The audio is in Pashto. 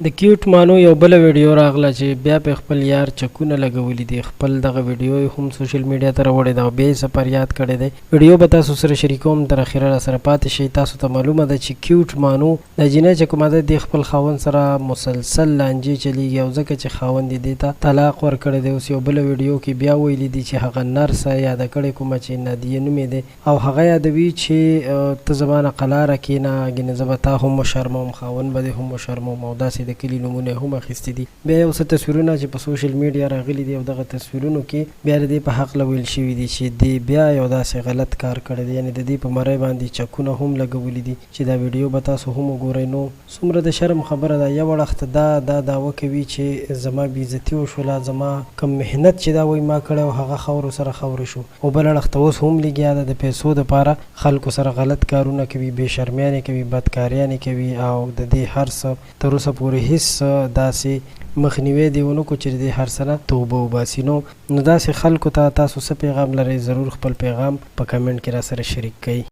د کیوټ مانو یو بله ویډیو راغله چې بیا پې خپل یار چکونه لګولي دي، خپل دغه ویډیو یې هم سوشل میډیا ته راوړې ده او بیا یې څه فریاد کړی دی. ویډیو به تاسو سره شریکوم، تر اخره راسره پاتې شئ. تاسو ته معلومه ده چې کیوټ مانو دا جینۍ چې کومه ده دې خپل خاوند سره مسلسل لانجې چلیږي او ځکه چې خاوند یې دې ته طلاق ورکړی دی. اوس یو بله ویډیو کې بیا ویلي دي چې هغه نرسه یاده کړې کومه چې نادیه نومېدی او هغه یادوي چې ته زما نه قلاره کېنه، ګنې زه به تا هم وشرموم، خاوند به دې هم وشرموم او داسې د کلي نومونه یې هم اخیستي دي. بیا یو څه تصویرونه چې په سوشل میډیا راغلي دي او دغه تصویرونو کې بیا د دې په هکله ویل شوي دي چې دې بیا یو داسې غلط کار کړی دی، یعنې د دې په مرۍ باندې چکونه هم لګولي دي چې دا ویډیو به تاسو هم وګورئ. نو څومره د شرم خبره ده، یو اړخ ته دا دا دعوه کوي چې زما بې عزتي وشوله، زما کوم محنت چې دا وایي ما کړی و هغه خاورو سره خاورې شو، او بل اړخ ته اوس هم لګیا ده د پیسو د پاره خلکو سره غلط کارونه کوي، بې شرمیانې کوي، بدکاریانې کوي او د دې هر څه تر اوسه پورې هیڅ څه داسې مخنیوی دې ونه کړو چې د دې هر څه نه توبه وباسي. نو نو داسې خلکو ته تاسو څه پیغام لرئ؟ ضرور خپل پیغام په کمنټ کې راسره شریک کړئ.